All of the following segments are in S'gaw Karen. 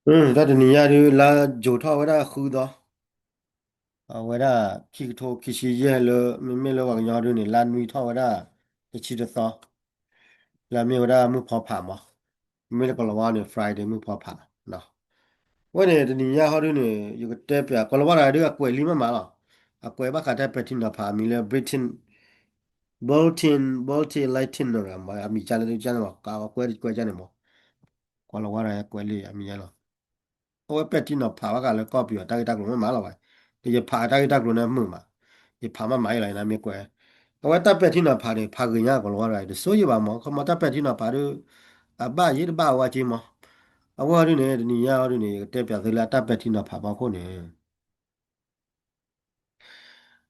တၢ်တနံၤညါဒုး လါယူၤထီၣ်ဝဲဒၣ်ဃုသီ, အဝဲဒၣ် ခံကထိခံဆံယဲၢ်လၢ မ့မ့ၢ်လၢပှၤကညီဒုးန့ၣ် လါနွံထီၣ်ဝဲဒၣ် တဆံတသီ, လၢမ့ၢ်ဝဲဒၣ်မုၢ်ဖီဖးမး, မ့မ့ၢ်လၢကီၤလၤဝါန့ၣ် Friday မုၢ်ဖီဖးလီၤ. အဝဲန့ၣ် တနံၤညါဟီဒုးန့ၣ် ယကတဲပၠး ကီၤလၤဝါတဂၤဒုး အကွဲးလံမးမးလီၤ. အကွဲးဘၣ်ဃးတၢ်ပဲာ်ထံနီၤဖးအမံၤလၢ Britain, Bolton, Bolton Lighting နီၤ, အမံၤကၢ်လၢကၢ်န့ၣ်မး, ကကွဲးတကွဲးကၢ်န့ၣ်မး, ကီၤလၤဝါတဂၤကွဲးလံအမံၤညါလီၤ. အဝဲပဲာ်ထံနီၤဖးဘၣ်ဃးလၢကီၢ်ပယီၤတၢ်ဂ့ၢ်တၢ်ကျိၤမ့ၢ်မးလီၤဘၣ်, ဒီးယဖးတၢ်ဂ့ၢ်တၢ်ကျိၤန့ၣ်မုာ်မး, ယဖးမးမးအံၤလီၤ ယနမ့ၢ်ကွဲး, အဝဲတၢ်ပဲာ်ထံနီၤဖးန့ၣ် ဖးဂ့ၤညါကီၤလၤဝါတဂၤ တဆိယံာ်ဘၣ်မး, ခီမီတၢ်ပဲာ်ထံနီၤဖးဒုး အဘၣ်ယဲတဘၣ်အဝဲက့မး. အဝဲဟီဒုးန့ၣ် တနံၤညါဟီဒုးန့ၣ် ယကတဲပၠးသုလၢအတၢ်ပဲာ်ထံနီၤဖးဖီခိၣ်န့ၣ်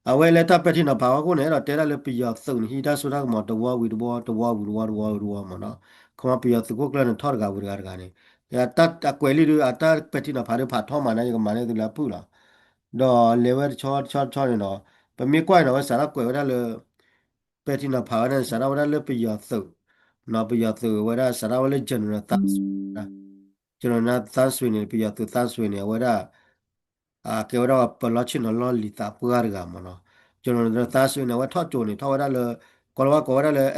အဝဲလၢတၢ်ပဲာ်ထံနီၤဖးဖီခိၣ်န့ၣ် အဲၣ်ဒိးတဲဒၣ်လၢပယီၤသုးန့ၣ် ဟံးတၢ်စိတၢ်ကမီၤတဝီဝံၤတဝီ တဝီဝံၤတဝီ တဝီဝံၤတဝီမးနီၤ, ခီမီပယီၤသုးခိၣ်ကျၢၢ်န့ၣ်ထီၣ်တဂၤဝံၤတဂၤတဂၤန့ၣ်, တၢ်အကွဲးလံဒုး အတၢ်ပဲာ်ထံနီၤဖးဒုးဖးထီမးန့ၣ် ယကမၤန့ၢ်သုလၢအဖုၣ်လီၤ. ဒီးလဲၤဝဲတဆီတဆီတဆီန့ၣ်ဒီး ပမ့ၢ်ကွၢ်န့ၣ် အဝဲစးထီၣ်ကွဲးဝဲဒၣ်လၢ ပဲာ်ထံနီၤဖးဝဲဒၣ်န့ၣ် စးထီၣ်ဝဲဒၣ်လၢပယီၤသုး, ပယီၤသုးဝဲဒၣ်စးထီၣ်ဝဲလၢ General Thang Sui, General Thang Sui န့ၣ် ပယီၤသုး Thang Sui န့ၣ် အဝဲဒၣ် ကဲဝဲဒၣ်ပလီၢ်ဆ့ၣ်နီၤလီၢ်လံၤသးပှၢ်တဂၤမးနီၤ, General Thang Sui န့ၣ် အဝဲထီၣ်ကၠိန့ၣ် ထီၣ်ဝဲဒၣ်လၢ ကီၤလၤဝါကိးဝဲဒၣ်လၢ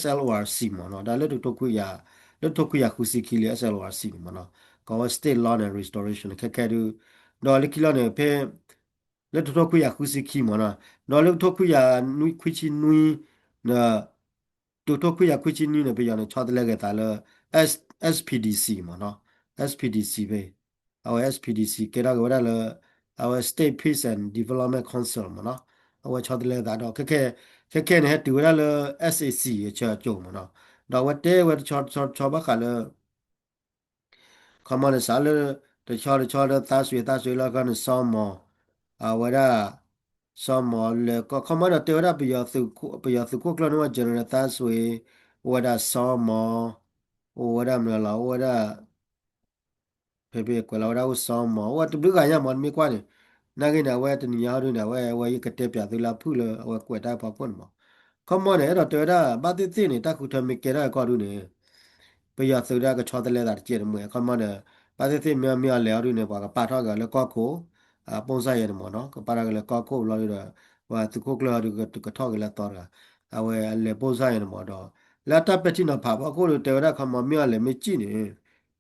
SLRC မးနီၤ, ဒီးလၢတကထိခွံကယၤ, လၢတကထိခွံကယၤဃုဆံခံလံ SLRC န့ၣ်မးနီၤ, ကိးဝဲ State Law and Restoration ခဲခဲဒုး, ဒီးလၢခံလီၤန့ၣ် ဖဲ လၢတကထိခွံကယၤဃုဆံခံမးနီၤ, ဒီးလၢတကထိခွံကယၤခွံဆံနွံ, တကထိခွံကယၤခွံဆံနွံန့ၣ် ပယီၤန့ၣ်ဆီတလဲက့ၤသးလၢ SPDC မးနီၤ, SPDC ဖဲ အဝဲ SPDC ကဲထီၣ်က့ၤဝဲဒၣ်လၢ အဝဲ State Peace and Development Council မးနီၤ, အဝဲဆီတလဲသးဒီး ခဲခဲန့ၣ် ဟဲတုၤဝဲဒၣ်လၢ SAC အဆၢကၠိမးနီၤ, ဒီးအဝဲတဲဝဲတဆီတဆီတဆီဘၣ်ဃးလၢ ခီမီန့ၣ် စးလၢ တဆီတဆီလၢ Thang Sui, Thang Sui လီၤခီန့ၣ် စီၤမီၤ, အဝဲဒၣ် စီၤမီၤလဲၤကီၢ် ခီမီဒီးတဲဝဲဒၣ် ပယီၤသုးခိၣ်ကျၢၢ်န့ၣ်ဝဲ General Thang Sui, အိၣ်ဝဲဒၣ်စီၤမီၤ, အိၣ်ဝဲဒၣ်မနုၤလီၤ အိၣ်ဝဲဒၣ် ဖဲဖဲကွဲးလီၤဝဲဒၣ်အိၣ်စီၤမီၤ အိၣ်ဝဲတဘျုးဂၤညါမး နမ့ၢ်ကွၢ်န့ၣ်, နာ်က့န့ၣ် အဝဲတနံၤညါဟီဒုန့ၣ် အဝဲ အဝဲယကတဲပၠးသုလၢအဖုၣ်လၢအဝဲကွဲးတၢ်ဖီခိၣ်န့ၣ်မး, ခီမီန့ၣ် အဲၣ်ဒိးတဲဝဲဒၣ် ဘၣ်သ့ၣ်သ့ၣ်န့ၣ် တၢ်ဃုထၢမ့ၢ်ကဲထီၣ်အကီၢ်ဒုန့ၣ် ပယီၤသုးဒၣ်ကဆီတလဲသးတကဲးတမှဲၤ ခီမီန့ၣ် ဘၣ်သ့ၣ်သ့ၣ်မ့ၢ်မ့ၢ်အလဲၤဟီဒုန့ၣ် ပှၤကပာ်ထီၣ်က့ၤလၢကီၢ်ခိၣ် ပိၢ်စၢ်ယဲန့ၣ်မးနီၤ ကပာ်ထီၣ်က့ၤလၢကီၢ်ခိၣ်ဘျီဒုဒီး ပှၤသုးခိၣ်ကျၢၢ်ဟီဒုကထီၣ်က့ၤလၢအသီတဂၤ အဝဲအလဲၤပိၢ်စၢ်ယဲန့ၣ်မးဒီး လၢအတၢ်ပဲာ်ထံနီၤဖးဖီခိၣ်ဒုတဲဝဲဒၣ် ခီမီမ့ၢ်အလဲၤမ့ၢ်စံၣ်န့ၣ်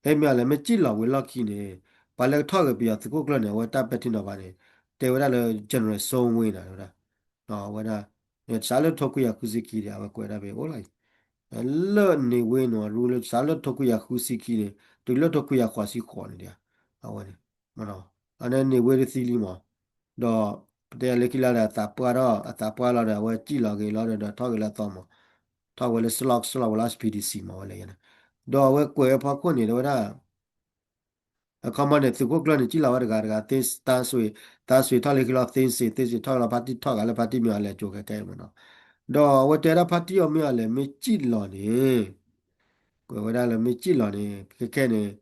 ဟဲမ့ၢ်အလဲၤမ့ၢ်စံၣ်လီၤဝံၤလီၢ်ခံန့ၣ် ပှၤလၢကထီၣ်က့ၤပယီၤသုးခိၣ်ကျၢၢ်န့ၣ် အဝဲတၢ်ပဲာ်ထံနီၤဖးန့ၣ် တဲဝဲဒၣ်လၢ General Sun Win န့ၣ်ဝဲဒၣ် အဝဲဒၣ် စးလၢတကထိခွံကယၤဃုဆံခံန့ၣ် အဝဲကွဲးဒၣ်ဖဲအိၣ်လီၤအံၤ လၢန့ၣ်ဝဲန့ၣ် ရူလၢစးလၢတကထိခွံကယၤဃုဆံခံန့ၣ် တုၤလၢတကထိခွံကယၤဃိးဆံဃိးန့ၣ်ဒီး အဝဲန့ၣ် အန့ၣ်န့ၣ်ဝဲတသံလံမး ဒီး ပတဲလၢခံလီၤဒီး အသးပှၢ်ထီၣ် အသးပှၢ်လီၤဒီး အဝဲစံၣ်လီၤက့ၤလီၤဒီး ထီၣ်က့ၤလၢအသီမး ထီၣ်ဝဲလၢ စလီၢ် စလီၢ်ဝဲလၢ SPDC မးဝဲလဲၣ်ယဲန့ၣ် ဒီးအဝဲကွဲးဖီခိၣ်န့ၣ် တဲဝဲဒၣ် အခီမီန့ၣ် သုးခိၣ်ကျၢၢ်န့ၣ် စံၣ်လီၤဝဲတဂၤတဂၤ သ့ၣ်စ့ၣ် သၣ်စွ့ သၣ်စွ့ထီၣ်လၢခံလီၤ သ့ၣ်စ့ၣ် သ့ၣ်စ့ၣ်ထီၣ်လီၤ ဖါတံၢ်ထီၣ်ဂၤလၢဖါတံၢ်မ့ၢ်အီၤလဲၤကၠိခဲခဲအံၤမးနီၤ ဒီးအဝဲတဲဒၣ်ဖါတံၢ်အီၤမ့ၢ်အီၤလဲၤမ့ၢ်စံၣ်လီၤန့ၣ် ကွဲးဝဲဒၣ်လၢမ့ၢ်စံၣ်လီၤန့ၣ် ခဲခဲန့ၣ်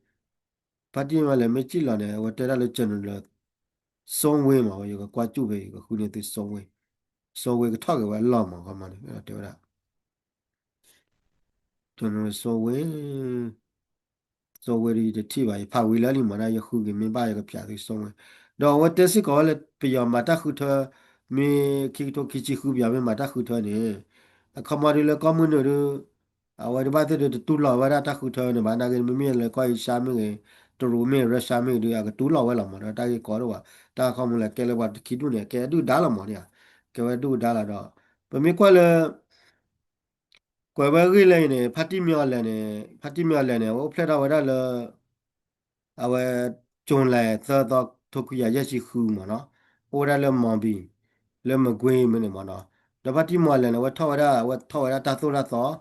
ဖါတံၢ်မ့ၢ်အီၤလဲၤမ့ၢ်စံၣ်လီၤန့ၣ် အဝဲတဲဒၣ်လၢ general စိဝ့မး ယကကွၢ်စူၣ်ဖဲ ယကဃုန့ၢ်သုစိဝ့ စိဝ့ကထီၣ်က့ၤဝဲအလီၢ်မး ခီမီန့ၣ် တဲဝဲဒၣ် general စိဝ့ စိဝ့ဒီးယတထံၣ်ဘၣ် ယဖးဝံၤလၢလံမးဒၣ် ယဃုက့ၤမ့ၢ်ဘၣ်ယကဖျးသုစိဝ့ ဒီးအဝဲတဲစ့ၢ်ကီးဝဲလၢ ပယီၤမၤတၢ်ဃုထၢ မ့ၢ်ခံကထိခံဆံဃုပယီၤမ့ၢ်မၤတၢ်ဃုထၢန့ၣ် အခီမီဒုလၢကီၢ်မုၢ်နုာ်ဒု အဝဲတဘၣ်သ့ၣ်ဒုတတူၢ်လိာ်ဝဲဒၣ်တၢ်ဃုထၢန့ၣ်ဘၣ် နာ်က့မ့မ့ၢ်လၢကီၢ်အ့ရှါမ့ၢ်ဂ့ၤ တရူးမ့ၢ် Russia မ့ၢ်ဂ့ၤဒု အကတူၢ်လိာ်ဝဲလီၤမးဒီး တၢ်ဂ့ၢ်ကီဒိၣ်ဘၣ် တၢ်ခီမီလၢကဲလၢပှၤတခံဒူၣ်န့ၣ် ကဲဒုၣ်ဒါလီၤမးန့ၣ် ကဲဝဲဒုၣ်ဒါလီၤဒီး ပမ့ၢ်ကွၢ်လၢ ကွဲးဝဲအဂ့ၢ်လၢအံၤန့ၣ် ဖါတံၢ်မ့ၢ်အီၤလဲၣ်န့ၣ် ဖါတံၢ်မ့ၢ်အီၤလဲၣ်န့ၣ် အဝဲအိၣ်ဖျဲၣ်ထီၣ်ဝဲဒၣ်လၢ အဝဲ ကၠူၤလဲၣ်သၢသီ တကထိခွံကယၤယဲၢ်ဆံဃုမးနီၤ အိၣ်ဝဲဒၣ်လၢ မီၢ်ဘံၣ် လၢမကွ့မ့ၢ်န့ၣ်မးနီၤ ဒီးဖါတံၢ်မ့ၢ်အီၤလဲၣ်န့ၣ် အဝဲထီၣ်ဝဲဒၣ် အဝဲထီၣ်ဝဲဒၣ်တၢ်သိၣ်တၢ်သီ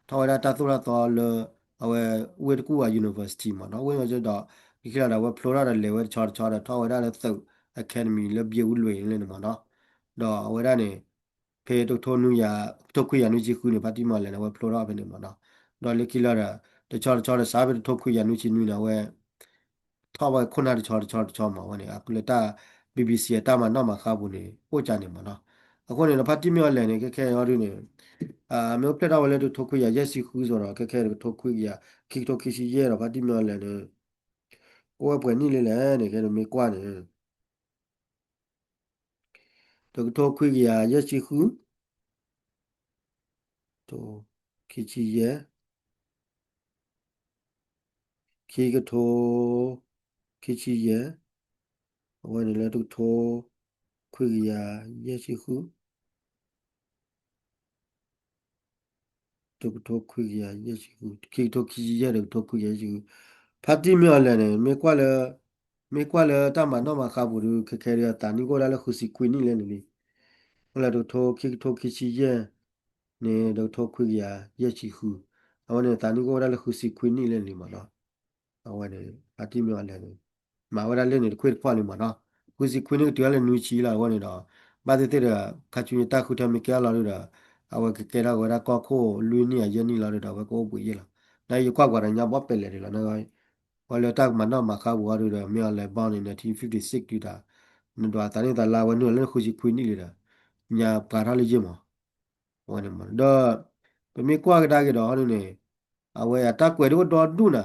ထီၣ်ဝဲဒၣ်တၢ်သိၣ်တၢ်သီလၢ အဝဲ ဝ့ၢ်တကူၣ်အ university မးနီၤ ဝ့ၢ် university ဒီး လၢခံလီၤဒီး အဝဲဖျိထီၣ်ဒီးလဲၤဝဲတဆီတဆီဒီး ထီၣ်ဝဲဒၣ်လၢသုး academy လၢဘျ့အူလွံၢ်န့ၣ်မးနီၤ ဒီးအဝဲဒၣ်န့ၣ် ဖဲတကထိနွံကယၤ တကထိခွံကယၤနွံဆံဃုန့ၣ် ဖါတံၢ်မ့ၢ်အီၤလဲၣ်န့ၣ် အဝဲဖျိထီၣ်ဖဲန့ၣ်မးနီၤ ဒီးလၢခံလီၤဒီး တဆီတဆီဒီး စးဖဲတကထိခွံကယၤနွံဆံနွံန့ၣ် အဝဲ ထီၣ်ဝဲခိၣ်နၢ်တဆီတဆီတဆီမး အဝဲန့ၣ် လၢတၢ် BBC အတၢ်မၤနီၣ်မၤဃါပူၤန့ၣ် အိၣ်ကၢန့ၣ်မးနီၤ အဃိန့ၣ်ဒီး ဖါတံၢ်မ့ၢ်အီၤလဲၣ်န့ၣ် ခဲခဲအံၤဒုန့ၣ် မ့ၢ်အိၣ်ဖျဲၣ်ထီၣ်ဝဲလၢတကထိခွံကယၤယဲၢ်ဆံဃုသိးဒီး ခဲခဲတကထိခွံကယၤ ခံကထိခံဆံယဲၢ်ဒီး ဖါတံၢ်မ့ၢ်အီၤလဲၣ်န့ၣ် အိၣ်ဝဲပှဲၤနံၣ်လံလဲၣ်န့ၣ် ခဲန့ၣ်မ့ၢ်ကွၢ်န့ၣ် တကထိခွံကယၤယဲၢ်ဆံဃု, ခံဆံယဲၢ်, ခံကထိ ခံဆံယဲၢ်, အဝဲန့ၣ်လၢတကထိခွံကယၤယဲၢ်ဆံဃု တကထိခွံကယၤယဲၢ်ဆံဃု, ခံကထိခံဆံယဲၢ် တကထိခွံကယၤယဲၢ်ဆံဃု, ဖါတံၢ်မ့ၢ်အီၤလဲၣ်န့ၣ် မ့ၢ်ကွၢ်လၢ မ့ၢ်ကွၢ်လၢတၢ်မၤနီၣ်မၤဃါပူၤဒီး ခဲခဲဒီးအသးနံၣ်ကအိၣ်ဝဲဒၣ်လၢဃုဆံခွံနံၣ်လဲၣ်န့ၣ်လံ, အိၣ်လၢတကထိခံကထိခံဆံယဲၢ်န့ၣ် တကထိခွံကယၤယဲၢ်ဆံဃု, အဝဲန့ၣ်သးနံၣ်ကအိၣ်ဝဲဒၣ်လၢဃုဆံခွံနံၣ်လဲၣ်န့ၣ်လံမးနီၤ. အဝဲန့ၣ် ဖါတံၢ်မ့ၢ်အီၤလဲၣ်န့ၣ် မၤဝဲဒၣ်လၢန့ၣ်တခွ့ၣ်တဖီၣ်လံမးနီၤ, ဃုဆံခွံနံၣ်ကတုၤဒၣ်လၢနွံဆံလီၤ အဝဲန့ၣ်ဒီး ဘၣ်သ့ၣ်သ့ၣ်ဒီး ခါဆူညါတၢ်ဃုထၢမ့ၢ်ကဲထီၣ်လီၤဒုဒီး အဝဲကကဲထီၣ်က့ၤဝဲဒၣ်ကီၢ်ခိၣ်လွံၢ်နံၣ်အယဲၢ်နံၣ်လီၤဒုဒီး အဝဲကအိၣ်ဘှံးယဲၢ်လီၤ, နယကွၢ်ကွၢ်ဒီးညါဘီပဲာ်လဲၣ်ဒံးလီၤ, အဝဲလၢတၢ်မၤနီၣ်မၤဃါပူၤအီၤဒုဒီး မ့ၢ်အီၤလဲၣ်ဘီန့ၣ် nineteen fifty-six ဒုဒီး နဒွးသးန့ၢ်သးလၢအဝဲနုာ်လီၤလၢနဃုဆံခွံနံၣ်လံဒီး ညါပှၤထီၣ်လၢယ့ၢ်မး အဝဲန့ၣ်မး ဒီး ပမ့ၢ်ကွၢ်ကဒါက့ၤဒီးန့ၣ်န့ၣ် အဝဲအတၢ်ကွဲးဒုအိၣ်ဒီဒူၣ်နၤ,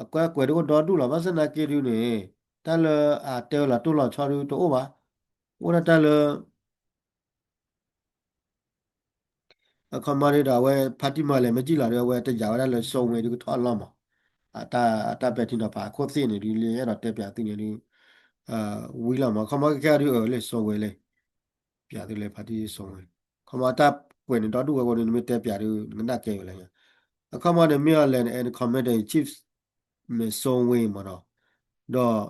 အကွဲးကွဲးဒုအိၣ်ဒီဒူၣ်လီၤ, ဘၣ်ဆၣ်သနာ်က့ဒုန့ၣ် တၢ်လၢအတဲဝဲလီၤတိၢ်လီၤဆီဒုတအိၣ်ဘၣ်, အိၣ်ဒၣ်တၢ်လၢ အခီမီဒုဒီး အဝဲဖါတံၢ်မ့ၢ်အီၤလဲၣ် မ့ၢ်ကံၣ်လီၤဒီး အဝဲတယာ်ဝဲဒၣ်လၢစိဝ့ဒုကထီၣ်အလီၢ်မး, အတၢ် အတၢ်ပဲာ်ထံနီၤဖးအခိၣ်သ့ၣ်န့ၣ်ဒု လၢအဲၣ်ဒိးတဲပၠးသုန့ၣ်ဒု ဝံၤလီၤမး, အခီမီကဲကဲဒု အၢ လၢစိဝ့လဲၣ် ပၠးသုလၢဖါတံၢ်စိဝ့, အခီမီတၢ်ကွဲးန့ၣ်ဒီဒူၣ်ဝဲအဃိန့ၣ် နမ့ၢ်တဲပၠးဒု နကနၣ်ကဲဝဲလၢညါ, အခီမီန့ၣ် မ့ၢ်အီၤလဲၣ်န့ၣ် and commander in chief မ့ၢ်စိဝ့မးနီၤ, ဒီး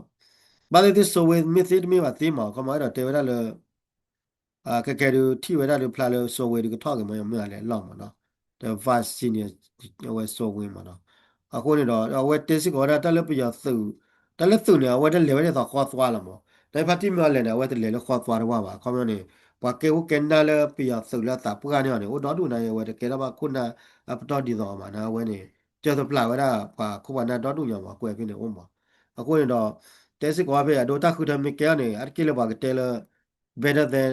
ဘၣ်သ့ၣ်သ့ၣ်စိဝ့မ့ၢ်သ့တမ့ၢ်ဘၣ်သ့မး အခီမီအဲၣ်ဒိးတဲဝဲဒၣ်လၢ ခဲကဲဒု ထံၣ်ဝဲဒၣ်ဒုဖျါလၢစိဝ့ဒုကထီၣ်က့ၤမ့ၢ်မ့ၢ်အီၤလဲၣ်အလီၢ်မးနီၤ, ဒီး vice senior အဝဲစိဝ့မးနီၤ, အဃိန့ၣ်ဒီး အဝဲတဲစ့ၢ်ကီးဝဲဒၣ်တၢ်လၢပယီၤသုး, တၢ်လၢသုးန့ၣ် အဝဲတလဲၤဝဲဒၣ်သိးဃီသွါလီၤမး, တၢ်ဖါတံၢ်မ့ၢ်အီၤလဲၣ်န့ၣ် အဝဲတလဲၤလၢဃီသွါတဝၢဘၣ် အခီမီန့ၣ် ပှၤကဲခိၣ်ကဲနၢ်လၢပယီၤသုးလၢအသးပှၢ်န့ၣ်အီၤန့ၣ် အိၣ်ဒီဒူၣ်နၤ အဝဲတကဲထီၣ်ဘၣ်ခိၣ်နၢ်အပတီၢ်ဒ်သိးအီၤမးနီၤ, အဝဲန့ၣ် ကၢသပျၢ်ဝဲဒၣ်ပှၤခိၣ်ပှၤနၢ်ဒီဒူၣ်ညါမး ကွဲးဖဲန့ၣ်အိၣ်မး, အဃိန့ၣ်ဒီး တဲစ့ၢ်ကီးဖဲအဒိတၢ်ဃုထၢမ့ၢ်ကဲအီၤန့ၣ် အါတက့ၢ်လၢပှၤကတဲလၢ better than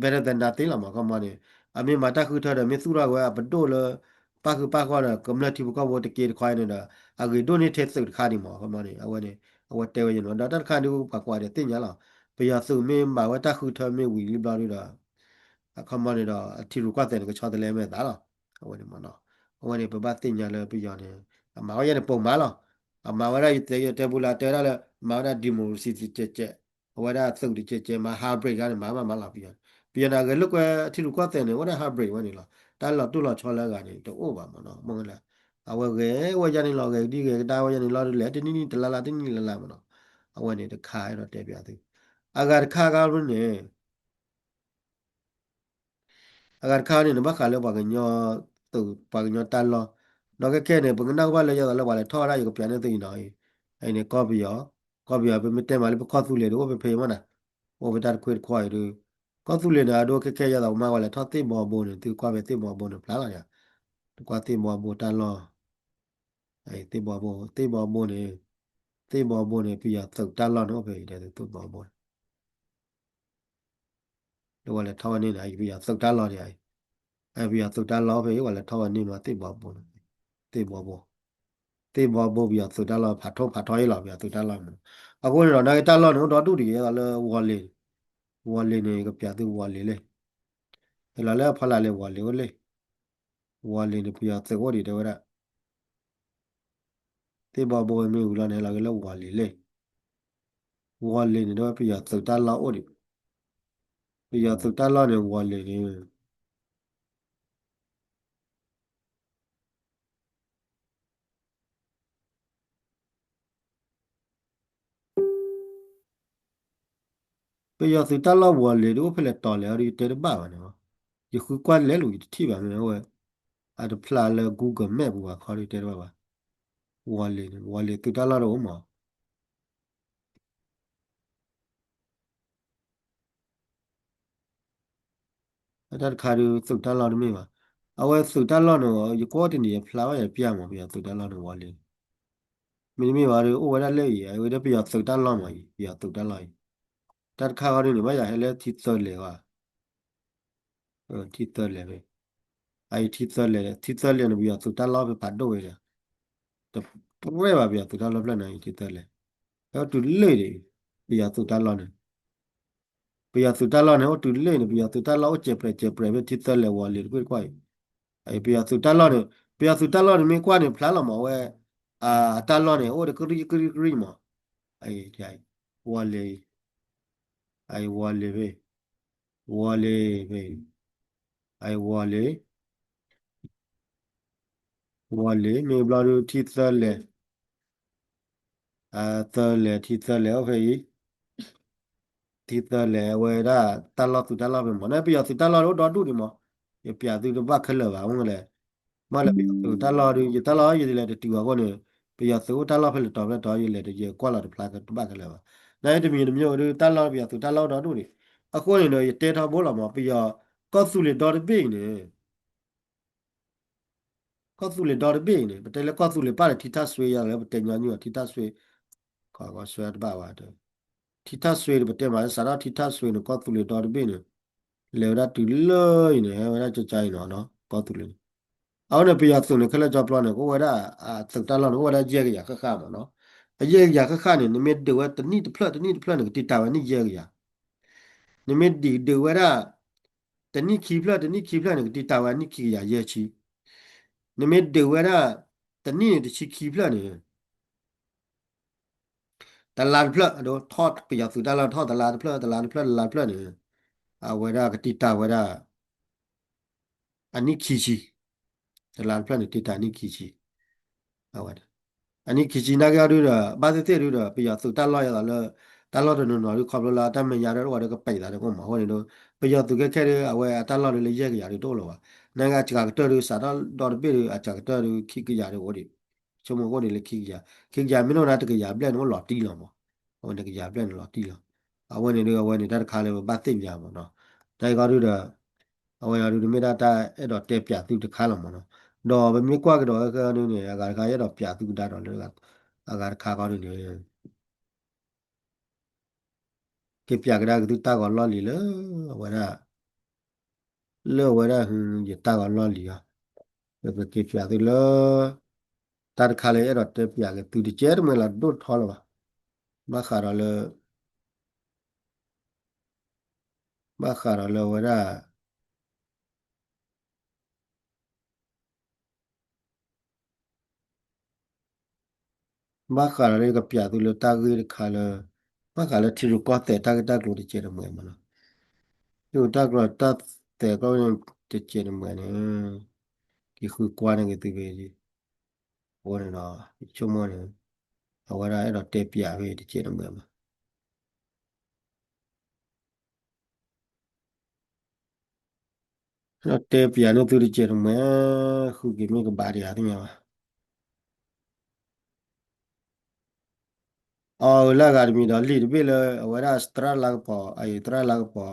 better than nothing လီၤမး အခီမီန့ၣ်, အမ့ၢ်မၤတၢ်ဃုထၢဒီး မ့ၢ်သူၣ်ထီၣ်က့ၤဝဲအပဒိၣ်လၢ ပၣ်ဃုာ်ပၣ်ဃီဒီး ကမျၢၢ်ထံဖိကီၢ်ဖိတက့တခီအံၤန့ၣ်ဒီး အဂ့ၤဒိၣ်န့ၢ်ထဲသုးတခါဒံးမး အခီမီန့ၣ်, အဝဲန့ၣ် အဝဲတဲဝဲယဲၢ်န့ၣ် ဒီးတၢ်တခါဒုပှၤကွၢ်ဒီးသ့ၣ်ညါလီၤ, ပယီၤသုးမ့ၢ်မၤဝဲတၢ်ဃုထၢမ့ၢ်ဝံၤလံဘျီဒုဒီး အခီမီန့ၣ်ဒီး အထံရူၢ်ကီၢ်သဲးန့ၣ် ကဆီတလဲမဲာ်သးလီၤ, အဝဲန့ၣ်မးနီၤ, အဝဲန့ၣ် ပဘၣ်သ့ၣ်ညါလၢပယီၤန့ၣ် အမၤဝဲယဲၢ်န့ၣ်ပိာ်မးလီၤ, အမၤဝဲဒၣ်ယတဲယတဲပူၤလၢတဲဝဲဒၣ်လၢ မၤဝဲဒၣ် democracy တကဲးကဲး, အဝဲဒၣ်သုးတကဲးကဲး မၤ hybrid ခါန့ၣ် မၤမးမးလီၤပယီၤ, ပယီၤန့ၣ် အဂဲၤလိာ်ကွဲထံရူၢ်ကီၢ်သဲးန့ၣ် အိၣ်ဒၣ် hybrid ဝဲန့ၣ်လီၤ, တၢ်လီၤတိၢ်လီၤဆီလၢအဂၤန့ၣ် တအိၣ်ဘၣ်မးနီၤ, မ့ၢ်လၢ အဝဲဂဲၤဝဲယဲၢ်န့ၣ်လီၤ ဂဲၤကဒံဂဲၤကဒါဝဲယဲၢ်န့ၣ်လီၤ လဲၤတနံၣ်နံၣ်တလါလါတနံၣ်လါလါမးနီၤ, အဝဲန့ၣ်တခါအဲၣ်ဒိးတဲပၠးသု, အဂၤတခါခါန့ၣ် အဂၤတခါန့ၣ် နဘၣ်ဃးလၢပှၤကညီသုး ပှၤကညီတၢ်လီၢ်, ဒီးခဲခဲန့ၣ် ပကနၣ်ကဘၣ်လၢယဲသိးလၢပှၤလဲၤထီၣ်ဝဲဒၣ် ယကပၠးန့ၢ်သုအံၤနီၤ, အံၤန့ၣ် ကီၢ်ပယီၤ, ကီၢ်ပယီၤ ပမ့ၢ်တဲမးလၢပကီၢ်သူလ့ၤဒီး အိၣ်ဖဲဖဲမးနၤ, အိၣ်ဖဲတၢ်တခွ့တခွီအံၤဒီး ကီၢ်သူလ့ၤန့ၣ် အဒိခဲခဲယဲသိးပမၤပှၤလဲၤထီၣ်သ့ၣ်ဘီဘိန့ၣ် သုကွၢ်ဖဲသ့ၣ်ဘီဘိန့ၣ်ဖျါလီၤယၤ, တကွၢ်သ့ၣ်ဘီဘိတၢ်လီၢ် သ့ၣ်ဘီဘိ, သ့ၣ်ဘီဘိန့ၣ်, သ့ၣ်ဘီဘိန့ၣ် ပယီၤသုးတၢ်လီၢ်န့ၣ်အိၣ်ဖဲအံၤဒီးသ့ၣ်ဘီဘိန့ၣ် လၢပှၤလဲၤထီၣ်ဝဲန့ၣ်န့ၣ် ပယီၤသုးတၢ်လီၢ်န့ၣ်, ပယီၤသုးတၢ်လီၢ်အိၣ်ဖဲအံၤ ပှၤလဲၤထီၣ်ဝဲန့ၣ်မး သ့ၣ်ဘီဘိန့ၣ်, သ့ၣ်ဘီဘိ, သ့ၣ်ဘီဘိပယီၤသုးတၢ်လီၢ် ဖးထီဖးထီအံၤလီၤ ပယီၤသုးတၢ်လီၢ်န့ၣ်, အဃိန့ၣ်ဒီး နာ်က့တၢ်လီၢ်န့ၣ် အိၣ်ဒီဒူၣ်တဂ့ၤ ယဲသိးလၢဝီၤလ့ၤ, ဝီၤလ့ၤန့ၣ် ယကပၠးသုဝီၤလ့ၤလံ, ဟဲလီၤလၢဖီလာ်လံဝီၤလ့ၤအိၣ်လံ ဝီၤလ့ၤန့ၣ် ပယီၤသုးအိၣ်ဒံးတဲဝဲဒၣ်, သ့ၣ်ဘီဘိမ့ၢ်ဝံၤလီၤန့ၣ် ဟဲလီၤက့ၤလၢဝီၤလ့ၤလံ, ဝီၤလ့ၤန့ၣ် တဲဝဲပယီၤသုးတၢ်လီၢ်အိၣ်ဒံး, ပယီၤသုးတၢ်လီၢ်န့ၣ် ဝီၤလ့ၤန့ၣ် ပယီၤသုးတၢ်လီၢ်ဝီၤလ့ၤဒီး အိၣ်ဖဲလဲၣ်တီၤလဲၣ်အီၤဒီး ယတဲတဘၣ်ဘၣ်န့ၣ်, ယဃုကွၢ်လဲၤလူၤ ယတထံၣ်ဘၣ်မ့ၢ်ဝဲ, အတဖျါလၢ Google Map ပူၤဘၣ်ခီဒီး တဲတဘၣ်ဘၣ်, ဝီၤလ့ၤန့ၣ် ဝီၤလ့ၤသုးတၢ်လီၢ်တအိၣ်မး အတၢ်တခါဒီးသုးတၢ်လီၢ်တမ့ၢ်ဘၣ်. အဝဲသုးတၢ်လီၢ်န့ၣ် ယကွၢ်တနံၤယဖျါဘၣ်ယပျၢ်မး ပယီၤသုးတၢ်လီၢ်န့ၣ်ဝီၤလ့ၤ, မ့တမ့ၢ်ဘၣ်ဒီး အိၣ်ဝဲဒၣ်လၢအံၤ အဝဲဒၣ်ပယီၤသုးတၢ်လီၢ်မးအံၤ ပယီၤသုးတၢ်လီၢ်အံၤ, တၢ်တခါဃီဒုန့ၣ် ဘၣ်ယၤဟဲလၢထံသၢလဲၤဘၣ် ထံသၢလဲၤဖဲ, အအံၤထံသၢလဲၤ ထံသၢလဲၤန့ၣ် ပယီၤသုးတၢ်လီၢ်ဖဲဖးဒိၣ်ဝဲဒီး, တပြဲၢ်ဘၣ်ပယီၤသုးတၢ်လီၢ်ဖျၢၣ်န့ၣ် အံၤထံသၢလဲၤ, ဖဲ အိၣ်တုၤလၢအံၤ, ပယီၤသုးတၢ်လီၢ်န့ၣ် ပယီၤသုးတၢ်လီၢ်န့ၣ် အိၣ်တုၤလၢအံၤန့ၣ် ပယီၤသုးတၢ်လီၢ်အိၣ်စဲးပြဲးစဲးပြဲးဖဲထံသၢလဲၤဝီၤလ့ၤတကွ့ၢ်တကွ့ၢ်အံၤ, ပယီၤသုးတၢ်လီၢ်န့ၣ် ပယီၤသုးတၢ်လီၢ်န့ၣ်မ့ၢ်ကွၢ်န့ၣ် ဖျါလီၤမးဝဲ, အတၢ်လီၢ်န့ၣ် အိၣ်ဒီးကရံၣ်ကရံၣ်ကရံၣ်မး, ဝီၤလ့ၤ, အဝီၤလ့ၤဖဲ, ဝီၤလ့ၤဖဲ, အဝီၤလ့ၤ, ဝီၤလ့ၤ မ့ၢ်ဘျီဒုးထံသၢလဲၤ, သၢလဲၤ ထံသၢလဲၤအိၣ်ဖဲအံၤ, ထံသၢလဲၤအဝဲဒၣ်တၢ်လီၢ်သုးတၢ်လီၢ်ဖဲမး နပယီၤသုးတၢ်လီၢ်အိၣ်ဒီဒူၣ်ဒံးမး, ယပျးသုတဘၣ်ခဲလၢာ်ဘၣ် မ့ၢ်လဲၣ်, မ့ၢ်လၢပယီၤသုးတၢ်လီၢ်ဒုး ယတၢ်လီၢ်ယလဲၤတတုၤအဃိန့ၣ်, ပယီၤသုးအိၣ်တၢ်လီၢ်ဖဲလဲၣ်တီၤဖဲလဲၣ်တီၤ ယလဲၤတယဲၢ်ကွၢ်လီၤတဖျါတဘၣ်ခဲလၢာ်ဘၣ်, နတမံၤတမံၤအိၣ်ဒုးတၢ်လီၢ်ပယီၤသုးတၢ်လီၢ်အိၣ်ဒီဒူၣ်ဒံး, အဃိန့ၣ်ဒီး ယတဲထီဘိလီၤမး ပယီၤ ကီၢ်သူလ့ၤဒီတဘ့ၣ်အံၤန့ၣ် ကီၢ်သူလ့ၤဒီတဘ့ၣ်အံၤန့ၣ် ပတဲလၢကီၢ်သူလ့ၤပၢ်န့ၣ် ထံထၣ်စွ့ယၤလၢပတဲညီနုၢ်အီၤ ထံထၣ်စွ့, ကီၢ်ကီၢ်စွ့တဘၣ်ဝဲ, ထံထၣ်စွ့ဒီးပတဲမး စးထီၣ်ထံထၣ်စွ့န့ၣ် ကီၢ်သူလ့ၤဒီတဘ့ၣ်န့ၣ် လဲၤဝဲဒၣ်တုၤလၢအံၤန့ၣ် ဟဲဝဲဒၣ်ကကါအံၤနီၤ ကီၢ်သူလ့ၤန့ၣ်, အဝဲန့ၣ် ပယီၤသုးန့ၣ် ခဲလၢာ်ကၠီပျီန့ၣ် ကအိၣ်ဝဲဒၣ် အသုးတၢ်လီၢ်န့ၣ် ကအိၣ်ဝဲဒၣ်ယဲၢ်ကယၤဃၣ်ဃၣ်မးနီၤ, အယဲၢ်ကယၤဃၣ်ဃၣ်န့ၣ် နမ့ၢ်ဒုးဝဲတနံၣ်တဖျၢၣ်တနံၣ်တဖျၢၣ်န့ၣ် ကတံာ်တာ်ဝဲနံၣ်ယဲၢ်ကယၤ နမ့ၢ်ဒုးဝဲဒၣ် တနံၣ်ခံဖျၢၣ် တနံၣ်ခံဖျၢၣ်န့ၣ် ကတံာ်တာ်ဝဲအနံၣ်ခံကယၤယဲၢ်ဆံ, နမ့ၢ်ဒုးဝဲဒၣ် တနံၣ်န့ၣ်တဆံခံဖျၢၣ်န့ၣ် တလါတဖျၢၣ် အဒိထီၣ်ပယီၤသုးတၢ်လီၢ်ထီၣ်တလါတဖျၢၣ် တလါတဖျၢၣ် တလါတဖျၢၣ်န့ၣ် အဝဲဒၣ်ကတံာ်တာ်ဝဲဒၣ် အနံၣ်ခံဆံ, တလါတဖျၢၣ်န့ၣ် တံာ်တာ်အနံၣ်ခံဆံ, အဝဲဒၣ် အနံၣ်ခံဆံနာ်က့အီၤဒုဒီး ဘၣ်သ့ၣ်သ့ၣ်ဒုဒီး ပယီၤသုးတၢ်လီၢ်ယသးလၢ တၢ်လီၢ်တနီၤနီၤဒု ခီဖျိလၢအတၢ်မဲာ်ညါဒီး တအိၣ်ဝဲဒီးကပဲာ်သးတအိၣ်မး အဃိန့ၣ်ဒီး ပယီၤသုးခဲခဲဒု အဝဲအတၢ်လီၢ်ဒုလၢယဲၢ်ကယၤဒုတအိၣ်လၢၤဘၣ်, နာ်က့အစှၤကတၢၢ်ဒု စးထီၣ်ဒီတဘ့ၣ်ဒု အစှၤကတၢၢ်ဒုခံကယၤဒုအိၣ်ဒံး, ဆိကမိၣ်အိၣ်ဒံးလၢခံကယၤ, ခံကယၤမ့ၢ်တအိၣ်နၤတကယၤဘျဲၣ်န့ၣ် အိၣ်လီၤတံၢ်လီၤမး, အဝဲန့ၣ်ကယၤဘျဲၣ်န့ၣ်လီၤတံၢ်လီၤ, အဝဲန့ၣ်ဒု အဝဲန့ၣ်တၢ်တခါလၢပဘၣ်သ့ၣ်ညါမးနီၤ, တၢ်အံၤဃီဒုဒီး အဝဲအံၤဒု မ့ၢ်ဒၣ်တၢ်အဲၣ်ဒိးတဲပၠးသုတခါလီၤမးနီၤ, ဒီးပမ့ၢ်ကွၢ်ကဒီးခဲဒုန့ၣ် အဂၤတခါအဲၣ်ဒိးပၠးသုကဒါဒီးလၢ အဂၤတခါဃီဒုန့ၣ် က့ၤပၠးကဒါက့ၤသုတၢ်ဂီၤလီၢ်လံၤလၢ အဝဲဒၣ် လၢအဝဲဒၣ် ယတၢ်ဂီၤလီၢ်လံၤအီၤ, ပက့ၤပၠးသုလၢ တၢ်တခါလၢအဲၣ်ဒိးတဲပၠးက့ၤသုတကဲတမှဲၤလီၤဒိၣ်ထီလၢၤဘၣ်, ဘၣ်ဃးဒီးလၢ ဘၣ်ဃးဒီးလၢအဝဲဒၣ် ဘၣ်ဃးဒီးလၢယကပၠးသုလၢတၢ်ဂ့ၢ်တခါလၢ ဘၣ်ဃးလၢထံရူၢ်ကီၢ်သဲးတၢ်ဂ့ၢ်တၢ်ကျိၤတကဲးတမှဲၤမးနီၤ, ထံရူၢ်တၢ်ကျိၤတၢ်သဲးကျိၤတကဲးတမှဲၤန့ၣ် က့ၤဃုကွၢ်န့ၢ်က့ၤသုဖဲ အဃိန့ၣ်ဒီး ယဆိကမိၣ်န့ၣ် အဝဲဒၣ်အဲၣ်ဒိးတဲပၠးဖဲတကဲးတမှဲၤမး ဒီးတဲပၠးန့ၢ်သုတကဲးတမှဲၤ, ဃုက့ၤမ့ၢ်ကဘၣ်ဒံးဧါသ့ၣ်ညါဘၣ်. အီၤလၢအဂၤတမံၤဒီး လံာ်တဘ့ၣ်လၢအဝဲဒၣ်သရၣ်လါကပီၤ အအံၤသရၣ်လါကပီၤ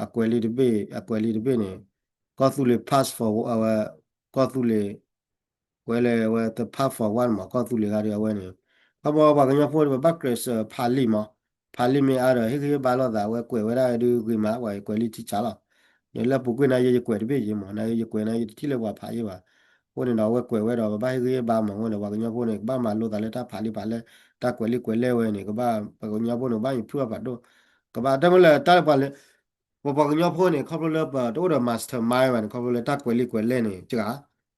အကွဲးလံာ်တဘ့ၣ် အကွဲးလံာ်တဘ့ၣ်န့ၣ် ကီၢ်သူလ့ၤ pass for အဝဲ ကီၢ်သူလ့ၤ ကွဲးလၢအဝဲ the pass for one မး ကီၢ်သူလ့ၤဂၤဒီးအဝဲန့ၣ် ခီမီပှၤကညီဖိန့ၣ် ပဘၣ်ကြၢးစၢၤဖးလံာ်မး ဖးလံာ်မ့ၢ်အါဒီး ဟ့ၣ်ဂံၢ်ဟ့ၣ်ဘါလိာ်သး အဝဲကွဲးဝဲဒၣ်ဒုးဂ့ၤမး ပှၤကွဲးလံာ်ထံဆးလီၤ. လၢပူၤကွံာ်န့ၣ် ယကွဲးတဘ့ၣ်ယ့မး နယကွဲးန့ၣ် ယတထံၣ်လၢပှၤဖးယ့ဘၣ်. အဃိန့ၣ်ဒီး အဝဲကွဲးဝဲဒီး ပဘၣ်ဟ့ၣ်ဂံၢ်ဟ့ၣ်ဘါမး အဃိန့ၣ် ပှၤကညီဖိန့ၣ် ကဘၣ်မၤလိသးလၢတၢ်ဖးလံာ်ဖးလဲၢ် တၢ်ကွဲးလံာ်ကွဲးလဲၢ်ဝဲန့ၣ် ကဘၣ် ပှၤကညီဖိန့ၣ် ဘၣ် improve အဖးဒိၣ် ကဘၣ်တၢ်မ့ၢ်လၢတၢ်လၢပှၤလၢ ပပှၤကညီဖိန့ၣ် ခီဖျိလၢပတအိၣ်ဒီး mastermind ဘၣ်န့ၣ် ခီဖျိလၢတၢ်ကွဲးလံာ်ကွဲးလဲၢ်န့ၣ် စှၤ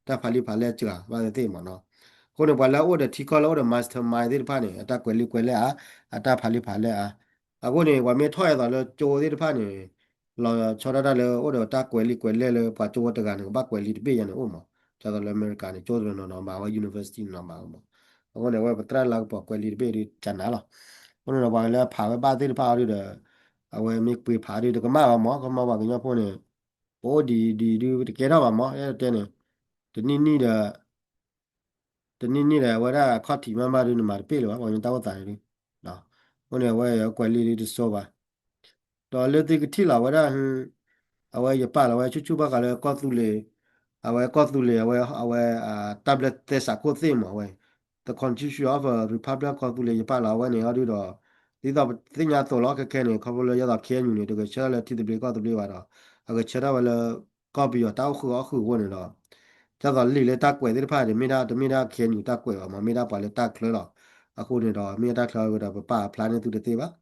တၢ်ဖးလံာ်ဖးလဲၢ်စှၤ ဘၣ်သ့ၣ်သ့ၣ်မးနီၤ. အဃိန့ၣ် ပှၤလၢအအိၣ်ဒီးထံကီၢ်လၢအိၣ်ဒီး mastermind သ့ၣ်တဖၣ်န့ၣ် အတၢ်ကွဲးလံာ်ကွဲးလဲၢ်အါ အတၢ်ဖးလံာ်ဖးလဲၢ်အါ. အဃိန့ၣ် ပှၤမ့ၢ်ထီၣ်အသိးလၢကၠိသ့ၣ်တဖၣ်န့ၣ် လီၤဆီဒၣ်တၢ်လၢအိၣ်ဒီးတၢ်ကွဲးလံာ်ကွဲးလဲၢ်လၢပှၤကၠိဖိတဂၤန့ၣ် ကဘၣ်ကွဲးလံာ်တဘ့ၣ်ယါန့ၣ်အိၣ်မး. ဒ်သိးလၢအမဲရကၤန့ၣ် ကၠိတနီၤနီၤမၤဝဲ university နီၤမၤဝဲမး. အဃိန့ၣ် အဝဲပသရၣ်လါကပီၤကွဲးလံာ်တဘ့ၣ်ဒုးကနၤလီၤ. အဃိန့ၣ်ဒီးပှၤလၢအဖးဝဲဘၣ်သ့ၣ်တဖၣ်အီၤဒုးဒီး အဝဲမ့ၢ်ကွဲးဖးဒုးတကမၣ်ဘၣ်မး ခီမီပှၤကညီဖိန့ၣ် ပအိၣ်ဒံးဒံးဒုးတကဲထီၣ်ဘၣ်မး အဲၣ်ဒိးတဲန့ၣ် တနံၣ်နံၣ်ဒီး တနံၣ်နံၣ်ဒီး အဝဲဒၣ်အခီၣ်ထံးမးမးဒုး နမၤတပ့ၢ်လၢၤဘၣ် ပှၤကညီတၢ်အိၣ်သးန့ၣ်ဒုး အဃိန့ၣ် အဝဲကွဲးလံာ်ဒုးတစိဘၣ်. ဒီးလၢသုကထံၣ်လီၤဝဲဒၣ် အဝဲယပာ်လီၤဝဲဆူၣ်ဆူၣ်ဘၣ်ဃးလၢကီၢ်သူလ့ၤ အဝဲကီၢ်သူလ့ၤ အဝဲ အဝဲ တၢ်ဘျၢသဲစးခိၣ်သ့ၣ်မး အဝဲ the constitution of a republic ကီၢ်သူလ့ၤ ယပာ်လီၤအဝဲန့ၣ်အီၤဒုးဒီး ဒ်သိးပသ့ၣ်ညါအသိးလီၤ ခဲခဲန့ၣ် ခီဖျိလၢယဲသိး ခ့ၣ်အဲၣ်ယူၣ်န့ၣ် တဂဲၤဆၢထၢၣ်လၢထံသဘျ့ကီၢ်သဘျ့ဘၣ်ဒီး အဂဲၤဆၢထၢၣ်ဝဲလၢ ကီၢ်ပယီၤတၢ်အိၣ်ဃုာ်အီၣ်ဃုာ်အဃိန့ၣ်ဒီး ဒ်သိးလံာ်လၢတၢ်ကွဲးသ့ၣ်တဖၣ်န့ၣ် မ့ၢ်ဒၣ် တမ့ၢ်ဒၣ် ခ့ၣ်အဲၣ်ယူၣ် တၢ်ကွဲးဘၣ်မး မ့ၢ်ဒၣ်ပှၤလၢတၢ်ချၢလီၤ. အဃိန့ၣ်ဒီး မ့ၢ်တၢ်ချၢဝဲဒီး ပပာ်ဖျါန့ၢ်သုတသ့ဘၣ်.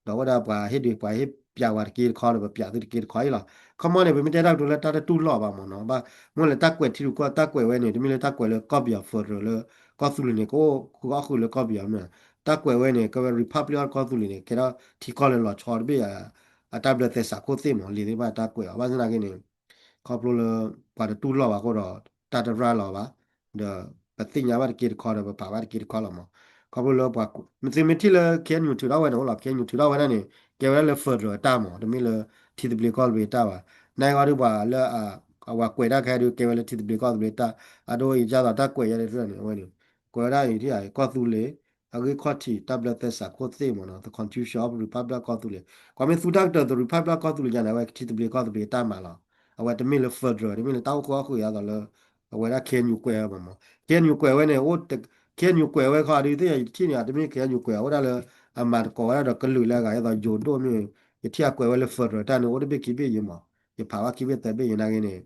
ဒီးအဝဲဒၣ်ပှၤဟ့ၣ်ဒုး ပှၤဟ့ၣ်ပျးဝဲတက့တခီဒီး ပပျးသုတက့တခီအံၤလီၤ. ခီမီန့ၣ် ပမ့ၢ်တဲတၢ်ကတိၤလၢတၢ်တတူၢ်လိာ်ဘၣ်မ့ၢ်နီၤ, ဘၣ်မ့ၢ်လၢတၢ်ကွဲးထံရူၢ်ကီၢ် တၢ်ကွဲးဝဲန့ၣ် တမ့ၢ်လၢတၢ်ကွဲးလၢကီၢ်ပယီၤ federal လၢကီၢ်သူလ့ၤန့ၣ် ကအိၣ်ဃုာ်အီၣ်ဃုာ်လၢကီၢ်ပယီၤမ့ၢ်, တၢ်ကွဲးဝဲန့ၣ် ကဝဲ Republic of ကီၢ်သူလ့ၤန့ၣ် ကဲထီၣ်ထံကီၢ်လၢလီၤဆီတဘ့ၣ် အတၢ်ဘျၢသဲစးခိၣ်သ့ၣ်မ့ၢ် လံာ်သ့ၣ်တဖၣ်တၢ်ကွဲးအီၤ ဘၣ်ဆၣ်သနာ်က့န့ၣ် ခီဖျိလၢ ပှၤတတူၢ်လိာ်ဘၣ်အဃိဒီး တၢ်တရၤလီၤဘၣ်, ဒီးပသ့ၣ်ညါဘၣ်တက့တခီဒီး ပပာ်ဘၣ်တက့တခီလီၤမး. ခီဖျိလၢပှၤ သုမ့ၢ်ထံၣ်လၢ K N U ထုးထီၣ်ဝဲန့ၣ်အိၣ်လီၤ, K N U ထုးထီၣ်ဝဲဒၣ်န့ၣ် ကဲဝဲဒၣ်လၢ federal အတၢ်မး, တမ့ၢ်လၢထံသဘျ့ကီၢ်သဘျ့အတၢ်ဘၣ်. နာ်က့ဒီးပှၤလၢ အဝဲကွဲးတၢ်ခဲဒုး ကဲဝဲလၢထံသဘျ့ကီၢ်သဘျ့တၢ်, အဒိအံၤ ဒ်သိးတၢ်ကွဲးယဲၢ်န့ၣ် အဝဲန့ၣ် ကွဲးဝဲဒၣ်အံၤ ထံၣ်ဧါ ကီၢ်သူလ့ၤ အဂံၢ်ခီၣ်ထံး တၢ်ဘျၢသဲစးခိၣ်သ့ၣ်မးနီၤ, the Constitution of Republic ကီၢ်သူလ့ၤ. ကွၢ်မ့ၢ်သူတၢ်ကတၢၢ် the Republic ကီၢ်သူလ့ၤယါန့ၣ် အဝဲထံသဘျ့ကီၢ်သဘျ့တၢ်မၤလီၤ. အဝဲတမ့ၢ်လၢ federal တမ့ၢ်လၢတၢ်အိၣ်ဃုာ်အီၣ်ဃုာ်အသးလၢ အဝဲဒၣ် K N U ကွဲးဝဲမးမး, K N U ကွဲးဝဲန့ၣ် အိၣ် K N U ကွဲးဝဲခီ ဒုးသ့ၣ်ညါယထံၣ်န့ၣ် တမ့ၢ် K N U ကွဲး အိၣ်ဒၣ်လၢ အမၤသကိးဝဲဒၣ်ဒီးကလုာ်လၢအဂၤ ဒ်သိးယိၤဒိၣ်မ့ၢ် ယထံၣ်အကွဲးဝဲလၢ federal တၢ်န့ၣ် အိၣ်တဘ့ၣ်ခံဘ့ၣ်ယဲမး, ယဖးဘၣ်ခံဘ့ၣ်သၢဘ့ၣ်ယဲနာ်က့န့ၣ်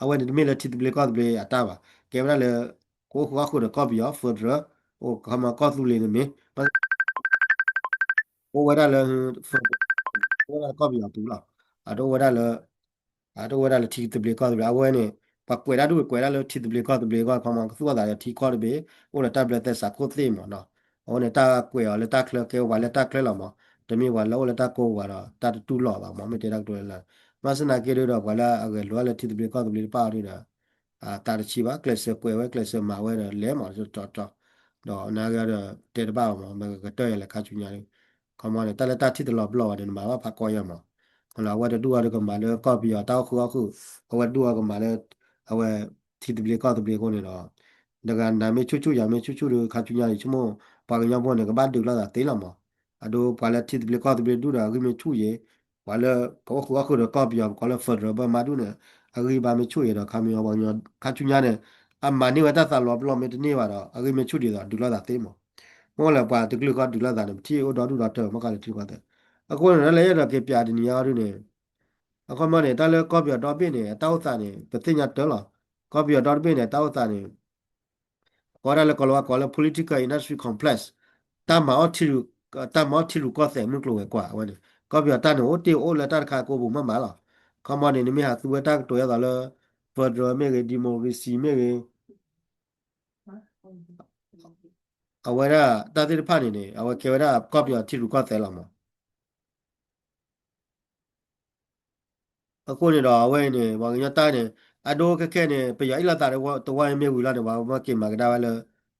အဝဲန့ၣ်တမ့ၢ်လၢထံသဘျ့ကီၢ်သဘျ့အတၢ်ဘၣ်, ကဲဝဲဒၣ်လၢ ကအိၣ်ဃုာ်အီၣ်ဃုာ်ဒီးကီၢ်ပယီၤ federal, အိၣ်ခီမီကီၢ်သူလ့ၤန့ၣ်မ့ၢ် အိၣ်ဝဲဒၣ်လၢ အိၣ်ဝဲဒၣ်လၢကီၢ်ပယီၤပူၤလီၤ. အတအိၣ်ဝဲဒၣ်လၢ အတအိၣ်ဝဲဒၣ်လၢထံသဘျ့ကီၢ်သဘျ့ အဝဲန့ၣ် ပှၤကွဲးတၢ်ဒုးကွဲးဒၣ်လၢထံသဘျ့ကီၢ်သဘျ့အဂီၢ် ခီမီကသူၣ်အသးဒီးထံကီၢ်တဘ့ၣ် အိၣ်ဒီးတၢ်ဘျၢသဲစးခိၣ်သ့ၣ်မးနီၤ. အဝဲန့ၣ်တၢ်ကွဲးအီၤလၢတၢ်ချၢ ကဲဝဲပှၤလၢတၢ်ချၢလီၤမး, တမ့ၢ်ပှၤလၢအိၣ်လၢတၢ်ကိးပူၤဘၣ်ဒီး တၢ်တတူၢ်လိာ်ဘၣ်မး မ့ၢ်တဲတၢ်ကတိၤလၢ ဘၣ်ဆၣ်သနာ်က့ဒုးဒီး ပှၤလၢအဂဲၤလိာ်လၢထံသဘျ့ကီၢ်သဘျ့တဖၣ်အီၤဒုးဒီး သးတဆံးဘၣ် ကျဲးစၢးကွဲးဝဲ ကျဲးစၢးမၤဝဲဒီးလဲၤမး ကၠီကၠီ ဒီးနာ်က့ဒီးတဲတဘၣ်အီၤမး မ့ၢ်ကတၢၢ်ယၤလဲၤခါဆူညါဒုး ခီမီန့ၣ် တၢ်လၢတၢ်ထံၣ်တလီၤပလိာ်ဘၣ်န့ၣ် နမၤဘၣ်ဖးကီယဲမး, အဝဲတဒူၣ်အီၤဒုးကမၤလၢကီၢ်ပယီၤတၢ်အိၣ်ဃုာ်အီၣ်ဃုာ်, အဝဲတဒူၣ်အီၤကမၤလၢ အဝဲ ထံသဘျ့ကီၢ်သဘျ့အဃိန့ၣ်ဒီး တဂၤနၤမ့ၢ်ဆူၣ်ဆူၣ် ယၤမ့ၢ်ဆူၣ်ဆူၣ်ဒုး ခါဆူညါန့ၣ် ဆိကမိၣ် ပှၤကညီဖိန့ၣ် ကဘၣ်ဒုးလိာ်သးသ့လီၤမး, အဒိပှၤလၢထံသဘျ့ကီၢ်သဘျ့ဒုးဒီး အဂံၢ်မ့ၢ်ဆူၣ်ယဲ, ပှၤလၢကအိၣ်ဃုာ်အီၣ်ဃုာ်ဒီးကီၢ်ပယီၤ ပကိးလၢ federal ဘၢမါဒုးန့ၣ် အဂံၢ်ဘါမ့ၢ်ဆူၣ်ယဲဒီး ခါမ့ၢ်ပှၤကညီ ခါဆူညါန့ၣ် အမၤန့ၢ်ဝဲတၢ်သးလီၤပလိာ်မ့ၢ်တန့ၢ်ဘၣ်ဒီး အဂံၢ်မ့ၢ်ဆူၣ်ဒ်သိးဒုးလိာ်သးသ့မး, မ့ၢ်လၢပှၤတကလုာ်ဃီဒုးလိာ်သးန့ၣ် ပထံၣ်အိၣ်ဒီဒူၣ်ဒီတၢၢ်မ့ၢ်ကီၢ်လၢထံကီၢ်သဲး, အဃိန့ၣ် တၢ်လၢယအဲၣ်ဒိးက့ၤပျးတနံၤညါအီၤဒုးန့ၣ် အခီမီန့ၣ် တၢ်လၢကီၢ်ပယီၤဒီဘ့ၣ်န့ၣ် အတၢ်အိၣ်သးန့ၣ် ပသ့ၣ်ညါတၢ်လီၤ. ကီၢ်ပယီၤဒီတဘ့ၣ်န့ၣ် အတၢ်အိၣ်သးန့ၣ် ကိးဒၣ်လၢကီၢ်လီၤဝါကိးလၢ political industry complex တၢ်မၤအီၣ်ထံရူၢ် တၢ်မၤအီၣ်ထံရူၢ်ကီၢ်သဲးမုၢ်ကျိၤဝဲၤကွာ်ဝဲန့ၣ် ကီၢ်ပယီၤတၢ်န့ၣ် အိၣ်တ့ၢ်အိၣ်လၢတၢ်တခါကိးပူၤမးမးလီၤ. ခီမီန့ၣ် နမ့ၢ်ဟးသူဝဲတၢ်ကတိၤဒ်သိးလၢ federal မ့ၢ်ဂ့ၤ democracy မ့ၢ်ဂ့ၤ အဝဲဒၣ်တၢ်သ့ၣ်တဖၣ်န့ၣ်န့ၣ် အဝဲကဲဝဲဒၣ်ကီၢ်ပယီၤထံရူၢ်ကီၢ်သဲးလီၤမး. အဃိန့ၣ်ဒီးအဝဲအံၤန့ၣ် ပှၤကညီတၢ်န့ၣ် အဒိခဲခဲန့ၣ် ပယီၤအ့ၣ်လိာ်သးတဝီမ့ၢ်ဝံၤလီၤန့ၣ် ပှၤမၢက့ၤမၤကဒါဝဲလၢ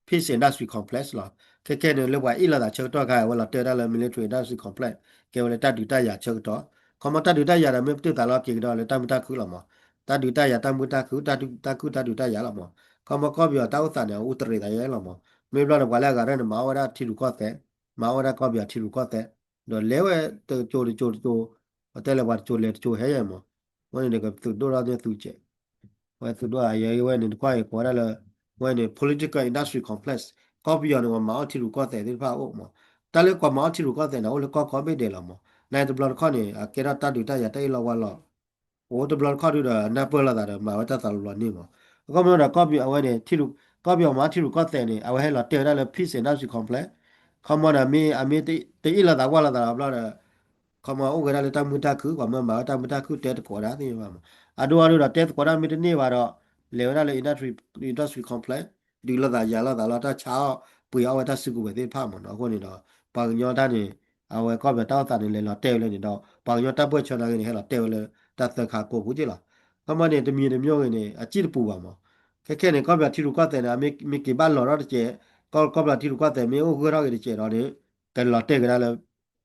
Peace Industry Complex လီၤ. ခဲခဲန့ၣ် လၢပှၤအ့ၣ်လိာ်သးဆၢကတီၢ်ခါ အဝဲလီၤတဲာ်ဝဲဒၣ်လၢ Military Industry Complex ကဲဝဲလၢတၢ်ဒုးတၢ်ယၤဆၢကတီၢ်. ခီမီတၢ်ဒုးတၢ်ယၤဒီးမ့ၢ်ပတုာ်သးလီၤက့ၤကဒီးလၢတၢ်မုာ်တၢ်ခုၣ်လီၤမး. တၢ်ဒုးတၢ်ယၤတၢ်မုာ်တၢ်ခုၣ် တၢ်ဒုးတၢ်ခုၣ်တၢ်ဒုးတၢ်ယၤလီၤမး. ခီမီကီၢ်ပယီၤတၢ်အိၣ်သးန့ၣ် အအူတရံးသးယဲလီၤမး. မ့ၢ်ဘျီန့ၣ် ပှၤလၢအဂၤရဲၣ်န့ၣ် မၤအီၣ်ဝဲဒၣ်ထံရူၢ်ကီၢ်သဲး မၤအီၣ်ဝဲဒၣ်ကီၢ်ပယီၤထံရူၢ်ကီၢ်သဲး ဒီးလဲၤဝဲတကၠိတကၠိတကၠိ ပတဲလၢပှၤတကၠိလဲၤတကၠိဟဲယဲမး. အဃိန့ၣ်ဒီး ကသုးဒိၣ်ထီၣ်န့ၢ်သုကဲး ဝဲသုးဒိၣ်အယဲဝဲန့ၣ် တကွၢ်အံၤကိးဝဲဒၣ်လၢ ဝဲန့ၣ် political industry complex ကီၢ်ပယီၤန့ၣ် ပှၤမၤအီၣ်ထံရူၢ်ကီၢ်သဲးသ့ၣ်တဖၣ်အအိၣ်မး. တၢ်လၢပှၤမၤအီၣ်ထံရူၢ်ကီၢ်သဲးန့ၣ် အိၣ်လၢကီၢ်ကိးဘ့ၣ်ဒဲးလီၤမး. နတဘျီတခီၣ်န့ၣ် အကဲထီၣ်တၢ်ဒုးတၢ်ယၤတၢ်အ့ၣ်လိာ်ဝါလိာ် အိၣ်တဘျီတခီၣ်ဒုးဒီး နၢ်ပၢၢ်လိာ်သးဒီး မၤဝဲတၢ်သးလီၤပလိာ်န့ၣ်မး. အခီပညီဒီး ကီၢ်ပယီၤအဝဲန့ၣ် ထံရူၢ် ကီၢ်ပယီၤမၤထံရူၢ်ကီၢ်သဲးန့ၣ် အဝဲဟဲလီၤတဲာ်ဝဲဒၣ်လၢ Peace Industry Complex ခီမီန့ၣ် မ့ၢ်အမ့ၢ်တအ့ၣ်လိာ်သးဝါလိာ်သးဒီးဘျီဒီး ခီမီအိၣ်ဝဲဒၣ်လၢတၢ်မုာ်တၢ်ခုၣ် ပှၤမၢမၤဝဲတၢ်မုာ်တၢ်ခုၣ်တဲသကိးတၢ်သ့ၣ်တဖၣ်မး. အဒိအဒိဒီးတဲသကိးတၢ်မ့ၢ်တန့ၢ်ဘၣ်ဒီး လဲၤဝဲဒၣ်လၢ industry industry complex ဒုးလိာ်သးယၤလိာ်သးလီၤ တၢ်ဆါအီၣ်ပှ့ၤအီၣ်ဝဲတၢ်စုကဝဲၤသ့ၣ်တဖၣ်မးနီၤ. အဃိန့ၣ်ဒီး ပှၤကညီတၢ်န့ၣ် အဝဲကီၢ်ပယီၤတၢ်အိၣ်သးန့ၣ် လဲၤလီၤတဲာ်ဝဲလၢန့ၣ်ဒီး ပှၤကညီတၢ်ပၢၢ်ဆၢနာ်က့န့ၣ် ဟဲလီၤတဲာ်ဝဲလၢတၢ်သၢခါကိးပူၤက့လီၤ. ခီမီန့ၣ် တမံၤတမံၤဂ့ၤန့ၣ် အစံၣ်တပူၤဘၣ်မး. ခဲခဲန့ၣ် ကီၢ်ပယီၤထံရူၢ်ကီၢ်သဲးန့ၣ် မ့ၢ်က့ၤဘၣ်လီၤထီၣ်တကဲး ကီၢ်ပယီၤထံရူၢ်ကီၢ်သဲးမ့ၢ်အိၣ်ဂၢၢ်ထီၣ်က့ၤတကဲးဒီးန့ၣ် ကလီၤတဲာ်ကဒါလၢ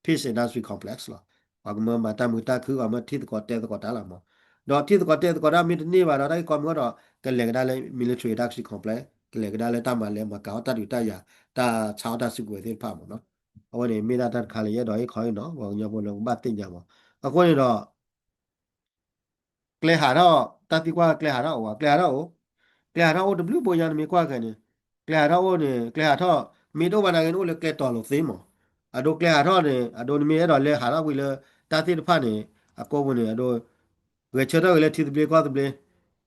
Peace Industry Complex လီၤ. ပှၤကမၢမၤတၢ်မုာ်တၢ်ခုၣ် ပှၤမၢထံသကိးတဲသကိးတၢ်လီၤမး. ဒီးထံသကိးတဲသကိးတၢ်မ့ၢ်တန့ၢ်ဘၣ်ဒီး တၢ်ဂ့ၢ်ကီမုာ်ဒီး ကလဲၤကဒါလၢ Military Industry Complex ကလဲၤကဒါလၢတၢ်မၤလဲၤမၤကၤအီၣ်တၢ်ဒုးတၢ်ယၤ တၢ်ဆါအီၣ်တၢ်စုကဝဲၤသ့ၣ်တဖၣ်မးနီၤ. အဝဲန့ၣ်မ့ၢ်ဒၣ်တၢ်တခါလၢယအဲၣ်ဒိးဟ့ၣ်ခီဟ့ၣ်နီၤ ပှၤကညီဖိလၢကဘၣ်သ့ၣ်ညါမး. အဃိန့ၣ်ဒီး ကျဲဟးထီၣ် တၢ်သံကွၢ်ကျဲဟးထီၣ်အိၣ်ဧါ, ကျဲဟးထီၣ်အိၣ်, ကျဲဟးထီၣ်အိၣ်တဘျုးဘိညါ နမ့ၢ်ကွၢ်ခဲန့ၣ် ကျဲဟးထီၣ်အိၣ်န့ၣ် ကျဲဟးထီၣ် မ့ၢ်တအိၣ်ဘၣ်နာ်က့န့ၣ် အိၣ်လၢကျဲတီၤလိာ်သ့မး. အဒိကျဲဟးထီၣ်န့ၣ် အဒိနမ့ၢ်အဲၣ်ဒိးလဲၤဟးထီၣ်ကွံာ်လၢ တၢ်သ့ၣ်တဖၣ်န့ၣ် အကိးပူၤန့ၣ် အဒိ ဂဲၤဆၢထၢၣ်က့ၤလၢထံသဘျ့ကီၢ်သဘျ့,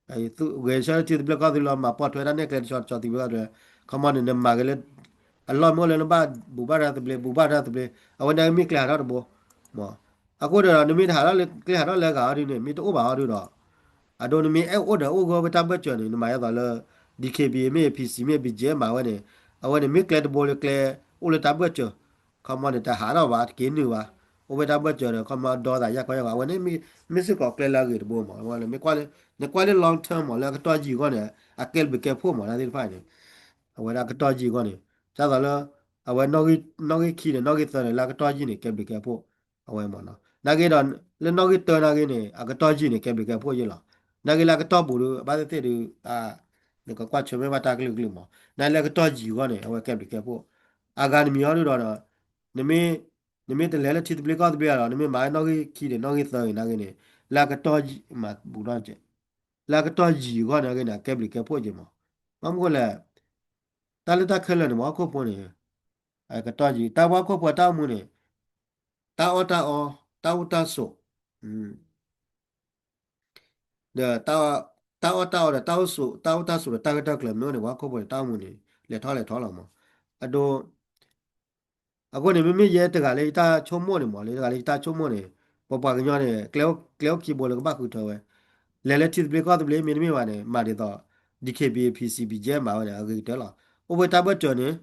ဂဲၤဆၢထၢၣ်ထံသဘျ့ကီၢ်သဘျ့လီၤ မၤပိာ်ထွဲတၢ်နဲၣ်ကျဲတဆီတဆီသဘျ့ကီၢ်သဘျ့, ခီမီန့ၣ် နမၤက့ၤလၢ အလီၢ်မ့ၢ်အိၣ်လၢနဘၣ်ဘူးဘၣ်တၢ်သဘျ့ ဘူးဘၣ်တၢ်သဘျ့ အဝဲန့ၣ်မ့ၢ်ကျဲဟးထီၣ်တဘိ မ့ၢ် အဃိဒီး နမ့ၢ်တဟးထီၣ်လၢကျဲဟးထီၣ်လၢအဂၤအီၤဒုန့ၣ် မ့ၢ်တအိၣ်ဘၣ်အီၤဒုဒီး အဒိနမ့ၢ်အဲၣ်အိၣ်ဒီးအိၣ်ဂၢၢ်ဝဲတၢ်ဘၢၣ်စၢၤန့ၣ် နမၤဒ်သိးလၢ DKBA မ့ၢ် PC မ့ၢ် BGF မၤဝဲန့ၣ် အဝဲန့ၣ်မ့ၢ်ကျဲတဘိလၢကျဲအိၣ်လၢတၢ်ဘၢၣ်စၢၤ ခီမီန့ၣ် တဟးထီၣ်ဘၣ် တက့ၤနုာ်ဘၣ် အိၣ်ဝဲတၢ်ဘၢၣ်စၢၤဒီး ခီမီဒီသးယၢ်ခီယၢ်ခီ အဝဲန့ၣ်မ့ၢ်စ့ၢ်ကီးကျဲလၢအဂ့ၤတဘိမး နကွၢ်လၢ နကွၢ်လၢ long term မး လၢအကတီၢ်ယံာ်အဂီၢ်န့ၣ် အကဲဘျုးကဲဖှိၣ်မး တၢ်သ့ၣ်တဖၣ်န့ၣ် အဝဲဒၣ်အကတီၢ်ယံာ်အဂီၢ်န့ၣ် ဒ်သိးလၢ အဝဲ နီၣ်ဂံၢ်ခံဒီးနီၣ်ဂံၢ်သၢန့ၣ် လၢအကတီၢ်ယံာ်န့ၣ် ကဲဘျုးကဲဖှိၣ် အဝဲမးနီၤ နာ်က့ဒီး လၢနီၣ်ဂံၢ်တၢနာ်က့န့ၣ် အကတီၢ်ယံာ်န့ၣ် ကဲဘျုးကဲဖှိၣ်ယ့ၢ်လီၤ နာ်က့လၢအကတီၢ်ပူၤဒီး ဘၣ်သ့ၣ်သ့ၣ်ဒီး နကကွၢ်ဆၢၣ်မဲာ်ဘၣ်တၢ်ကလုာ်ကလုာ်မး နာ်က့လၢအကတီၢ်ယံာ်အဂီၢ်န့ၣ် အဝဲကဲဘျုးကဲဖှိၣ် အဂၤတမံၤအီၤဒုဒီး နမ့ၢ် နမ့ၢ်တလဲၤလၢထံသဘျ့ကီၢ်သဘျ့ဒီး နမ့ၢ်မၤနီၣ်ဂံၢ်ခံဒီးနီၣ်ဂံၢ်သၢနာ်က့န့ၣ် လၢအကတီၢ်ယံာ် မၤဘူးဒီး လၢအကတီၢ်ယံာ်အဂီၢ်န့ၣ်နာ်က့န့ၣ် အကဲဘျုးကဲဖှိၣ်က့မး ဘၣ်မနုၤလဲၣ် တၢ်လၢတၢ်ခဲလၢာ်န့ၣ် ပှၤဟီၣ်ခိၣ်ဖိန့ၣ် အကတီၢ်ယံာ် တၢ်ပှၤဟီၣ်ခိၣ်ဖိတၢ်အိၣ်မူန့ၣ် တၢ်အီၣ်တၢ်အီ တၢ်အိၣ်တၢ်ဆိး ဒီး တၢ်အီၣ်တၢ်အီဒီးတၢ်အိၣ်ဆိး တၢ်အိၣ်တၢ်ဆိးဒီးတၢ်ဂ့ၢ်တၢ်ကျိၤမ့ၢ်အိၣ်န့ၣ် ပှၤဟီၣ်ခိၣ်ဖိန့ၣ် တၢ်အိၣ်မူန့ၣ် လဲၤထီၣ်လဲၤထီလီၤမး အဒိ အဃိန့ၣ် မ့မ့ၢ်ယဲတဂၤလၢယတၢ်ဆိကမိၣ်န့ၣ်မး လၢတဂၤလၢယတၢ်ဆိကမိၣ်န့ၣ် ပပှၤကညီန့ၣ် ကျဲအိၣ်ခံဘိလၢကဘၣ်ဃုထၢဝဲ လဲၤလၢထံသဘျ့ကီၢ်သဘျ့မ့တမ့ၢ်ဘၣ်န့ၣ် မၤဒ်သိး DKBA PC BGF မၤဝဲန့ၣ် အဂ့ၤကတၢၢ်လီၤ အိၣ်ဝဲတၢ်ဘၢၣ်စၢၤန့ၣ်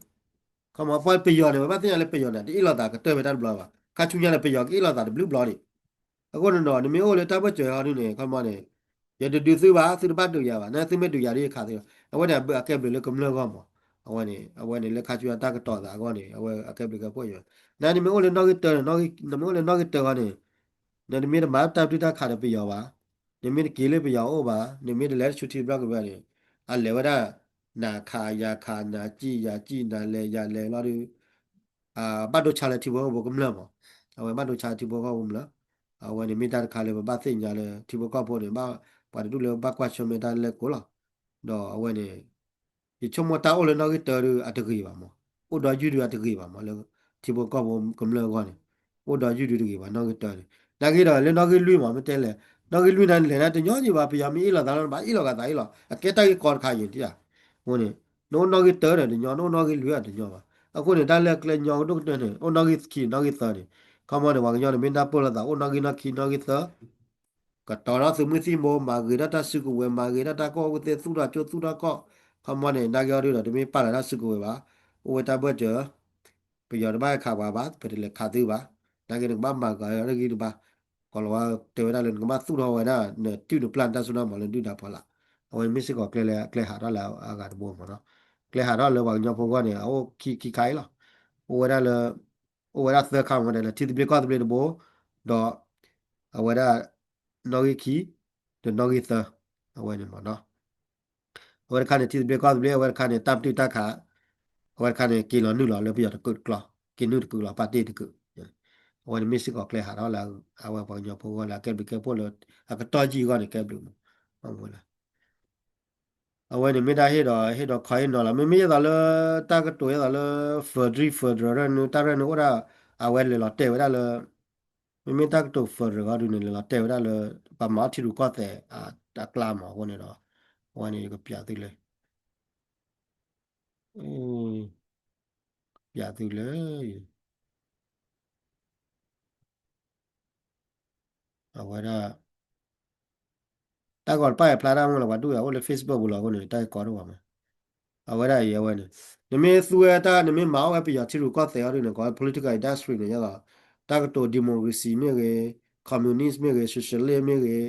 ခီမီပှၤပယီၤန့ၣ် ပဘၣ်သ့ၣ်ညါလၢပယီၤန့ၣ် တအ့ၣ်လိာ်သးကတၢၢ်ဖဲတၢ်တဘျီဘၣ် ခါဆူညါန့ၣ် ပယီၤကအ့ၣ်လိာ်သးတဘျုးဘျီဒံး အဃိန့ၣ်ဒီး နမ့ၢ်အိၣ်လၢတၢ်ဘၢၣ်စၢၤဟီဒုန့ၣ် ခီမီန့ၣ် ယတဒုးသုဘၣ် သုတဘၣ်ဒုးယၤဘၣ် နသုမ့ၢ်ဒုးယၤဒီးယခးသု အဝဲန့ၣ်အကဲဘျုးလၢကမျၢၢ်အဂီၢ်မး အဝဲန့ၣ် အဝဲန့ၣ်လၢခါဆူညါတၢ်ကတီၤသးအဂီၢ်န့ၣ် အဝဲအကဲဘျုးကဲဖှိၣ်ယၤ နမ့ၢ်အိၣ်လၢနီၣ်ဂံၢ်တၢန့ၣ် နမ့ၢ်အိၣ်လၢနီၣ်ဂံၢ်တၢဟီန့ၣ် နတမ့ၢ်တမၤတၢ်ပတုာ်တၢ်ခးဒီးပယီၤဘၣ် နမ့ၢ်တက့ၤလၢပယီၤအအိၣ်ဘၣ် နမ့ၢ်တလဲၤဆူထံသဘျ့ကီၢ်သဘျ့န့ၣ် အလဲၤဝဲဒၣ် နၤခးယၤခး နၤစံၣ်ယၤစံၣ် နၤလဲၤယၤလဲၤလီၤဒုး ဘၣ်ဒိဆါလၢထံဖိကီၢ်ဖိကမျၢၢ်မး အဝဲဘၣ်ဒိဆါလၢထံဖိကီၢ်ဖိကမျၢၢ် အဝဲန့ၣ်မ့ၢ်တၢ်တခါလၢပဘၣ်သ့ၣ်ညါလၢထံဖိကီၢ်ဖိန့ၣ် ပှၤတဒူၣ်လၢဘၣ်ကွၢ်ဆၢၣ်မဲာ်တၢ်လၢကိးလီၤ ဒီးအဝဲန့ၣ် ယဆိကမိၣ်တၢ်အိၣ်လၢနီၣ်ဂံၢ်တၢဒုးအတဂ့ၤဘၣ်မး အိၣ်ဒီးယုၢ်ဒုးအတဂ့ၤဘၣ်မး လၢထံဖိကီၢ်ဖိကမျၢၢ်အဂီၢ်န့ၣ် အိၣ်ဒီးယုၢ်ဒုးတဂ့ၤဘၣ် နီၣ်ဂံၢ်တၢန့ၣ် နာ်က့ဒီးလၢနီၣ်ဂံၢ်လွံၢ်မး မ့ၢ်တဲလဲၣ် နီၣ်ဂံၢ်လွံၢ်န့ၣ် နလဲၤန့ၣ်တညီယံၤဘၣ် ပယီၤမ့ၢ်အ့ၣ်လိာ်သးလီၤ နဘၣ်အ့ၣ်လိာ်ကသးအ့ၣ်လိာ် အကဲတၢ်ဂ့ၢ်ကီတခါယံၤတယၤ အဃိန့ၣ် နအိၣ်နီၣ်ဂံၢ်တၢန့ၣ်တညီ နအိၣ်နီၣ်ဂံၢ်လွံၢ်အတညီဘၣ် အဃိန့ၣ် တၢ်လၢကျဲညီကဒိၣ်ကတၢၢ်န့ၣ် အိၣ်နီၣ်ဂံၢ်ခံ နီၣ်ဂံၢ်သၢန့ၣ် ခီမီန့ၣ် ပှၤကညီန့ၣ် မ့ၢ်နၢ်ပၢၢ်လိာ်သး အိၣ်နီၣ်ဂံၢ်နီၣ်ခံ နီၣ်ဂံၢ်သၢ ကတီၤထီၣ်သုးမုၢ်သံၣ်ဘိ မၤဂ့ၤထီၣ်တၢ်စုကဝဲၤ မၤဂ့ၤထီၣ်တၢ်ကီၢ် အူသ့သူၣ်ထီၣ်ကၠိသူၣ်ထီၣ်ကီၢ် ခီမီန့ၣ် နာ်က့အီၤဒုဒီး တမ့ၢ်ပာ်လီၤတၢ်စုကဝဲၤဘၣ် အိၣ်ဝဲတၢ်ဘၢၣ်စၢၤ ပယီၤတဘၣ်ဟဲခးပှၤဘၣ် ပတလဲၤခးသုဘၣ် နာ်က့နကဘၣ်မၤဂ့ၤထီၣ်ဂံၢ်တဘၣ် ကိးလီၤဝဲတဲဝဲဒၣ်လၢနကဘၣ်သူၣ်ထီၣ်ဝဲဒၣ် နတုၢ်နပျၢ်နတၢ်စိတၢ်ကမီၤလၢဒုၣ်ဒါဖီလာ် အဝဲမ့ၢ်စ့ၢ်ကီးကျဲလၢကျဲဟးထီၣ်လၢအဂၤတဘိမးနီၤ ကျဲဟးထီၣ်လၢပှၤကညီဖိဂီၢ်န့ၣ် အအိၣ်ခံခံခါအံၤလီၤ အိၣ်ဝဲဒၣ်လၢ အိၣ်ဝဲဒၣ်သၢခါမး ဒီးလၢထံသဘျ့ကီၢ်သဘျ့တဘိ ဒီး အဝဲဒၣ် နီၣ်ဂံၢ်ခံ ဒီးနီၣ်ဂံၢ်သၢ အဝဲန့ၣ်မးနီၤ အဝဲတခါန့ၣ် ထံသဘျ့ကီၢ်သဘျ့ အဝဲတခါန့ၣ် တၢ်ပတုာ်တၢ်ခး အဝဲတခါန့ၣ် က့ၤလီၤနုာ်လီၤလၢပယီၤတကုးတကျီ က့ၤနုာ်တကုးလီၤ ပာ်တ့ၢ်တကုး အဝဲန့ၣ်မ့ၢ်စ့ၢ်ကီးကျဲဟးထီၣ်လၢ အဝဲပှၤကညီဖိဂီၢ်လၢအကဲဘျုးကဲဖှိၣ်လၢ အကတီၢ်ယံာ်အဂီၢ်န့ၣ် ကဲဘျုးမး အဝဲလၢ အဝဲန့ၣ်မ့ၢ်ဒၣ်ဟ့ၣ်ဒီး ဟ့ၣ်ဒီးခီဟ့ၣ်နီၤလီၤ မ့မ့ၢ်ယဲသိးလၢ တၢ်ကတိၤယဲသိးလၢ federal federal ရၢၢ်နု တၢ်ရၢၢ်နုအိၣ်ဒၣ် အဝဲလဲၤလီၤတဲာ်ဝဲဒၣ်လၢ မ့မ့ၢ်တၢ်ကတိၤ federal ဂီၢ်ဒုန့ၣ် လဲၤလီၤတဲာ်ဝဲဒၣ်လၢ ပှၤမၤအီၣ်ထံရူၢ်ကီၢ်သဲး အကျါမး အဃိန့ၣ်ဒီး အဝဲန့ၣ်ယကပျးသုလၢ ပျးသုလၢ အဝဲဒၣ် တၢ်ဂီၤတဖၣ်အံၤဖျါတၢ်မုၢ်လီၤ ပှၤဒူၣ်ယၤအိၣ်လၢ Facebook ပူၤလီၤအဃိန့ၣ် တၢ်ဂီၤကိးဒိၣ်ဘၣ်မး အဝဲဒၣ်အံၤအဝဲန့ၣ် နမ့ၢ်သူဝဲတၢ် နမ့ၢ်မၤအီၣ်ဝဲပယီၤထံရူၢ်ကီၢ်သဲးအီၤဒုန့ၣ် ကိးဝဲ political industry န့ၣ် ယဲသိး တၢ်ကတိၤ democracy မ့ၢ်ဂ့ၤ communist မ့ၢ်ဂ့ၤ socialist မ့ၢ်ဂ့ၤ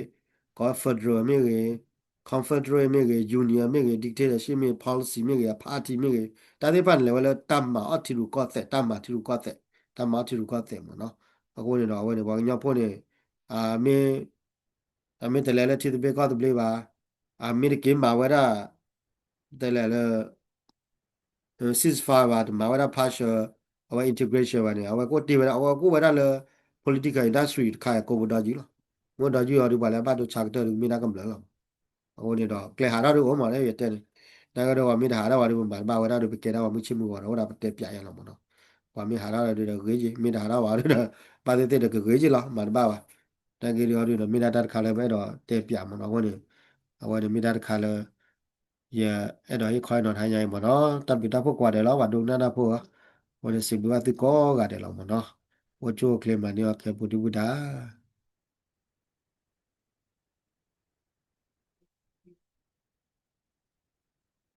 ကိးဝဲ federal မ့ၢ်ဂ့ၤ confederal မ့ၢ်ဂ့ၤ union မ့ၢ်ဂ့ၤ dictatorship မ့ၢ်ဂ့ၤ policy မ့ၢ်ဂ့ၤ party မ့ၢ်ဂ့ၤ တၢ်သ့ၣ်တဖၣ်န့ၣ် လဲၤဝဲလၢတၢ်မၤအီၣ်ထံရူၢ်ကီၢ်သဲး တၢ်မၤထံရူၢ်ကီၢ်သဲး တၢ်မၤအီၣ်ထံရူၢ်ကီၢ်သဲးမးနီၤ အဃိန့ၣ်ဒီး အဝဲန့ၣ် ပှၤကညီဖိန့ၣ် အမ့ၢ် အမ့ၢ်တလဲၤလၢထံသဘျ့ကီၢ်သဘျ့ဘၣ် အမ့ၢ်တက့ၤမၤဝဲဒၣ် တလဲၤလၢ ceasefire ဘၣ် တမၤဝဲဒၣ် partial အဝဲ integration ဘၣ်န့ၣ် အဝဲကအိၣ်တ့ၢ်ဝဲဒၣ် အဝဲကအိၣ်ဝဲဒၣ်လၢ political industry တခါအံၤ ကိးပူၤဒီးယုၢ်လီၤ မ့ၢ်ဒီးယုၢ်အီၤဒုး ပှၤလၢအဘၣ်ဒိဆါကတၢၢ်ဒုး မ့ၢ်ဒၣ်ကမျၢၢ်လီၤ အဃိန့ၣ်ဒီး ကျဲဟးထီၣ်ဒုးအိၣ်မးလၢယတဲန့ၣ် နာ်က့ဒီးပှၤမ့ၢ်တဟးထီၣ်ဝဲဒုး ပမၤတဘၣ်ဝဲဒၣ်ဒုး ပကဲဒၣ်ပှၤမုၢ်ဆ့ၣ်မုၢ်ဂီၤဒီး အိၣ်ဒၣ်ပတဲပၠးယဲလီၤမးနီၤ ပှၤမ့ၢ်ဟးထီၣ်ဒုးဒီးဂ့ၤက့ၤ မ့ၢ်တဟးထီၣ်ဝဲဒုးဒီး ဘၣ်သ့ၣ်သ့ၣ်ဒီးကဂ့ၤက့ၤလီၤ မၤတဘၣ်ဘၣ် နာ်က့ဒီးအီၤဒုးဒီး မ့ၢ်ဒၣ်တၢ်တခါလၢပအဲၣ်ဒိးတဲပၠးမးနီၤ အဃိန့ၣ် အဝဲန့ၣ်မ့ၢ်ဒၣ်တခါလၢ ယအဲၣ်ဒိးဟ့ၣ်ခီနီၤထါညါအံၤမ့ၢ်နီၤ, တၢ်ဘျုးတၢ်ဖှိၣ်ကိးဂၤဒဲးလီၤ, ပှၤဒိကနၣ်တၢ်ဖိဧၢ, အဃိန့ၣ်စံးဘျုးဘၣ်သုကိးဂၤဒဲးလီၤမ့ၢ်နီၤ, အိၣ်ဆူၣ်အိၣ်ချ့မၤန့ၢ်အီၣ်ကဲပူၤဒုၣ်ပူၤဒါ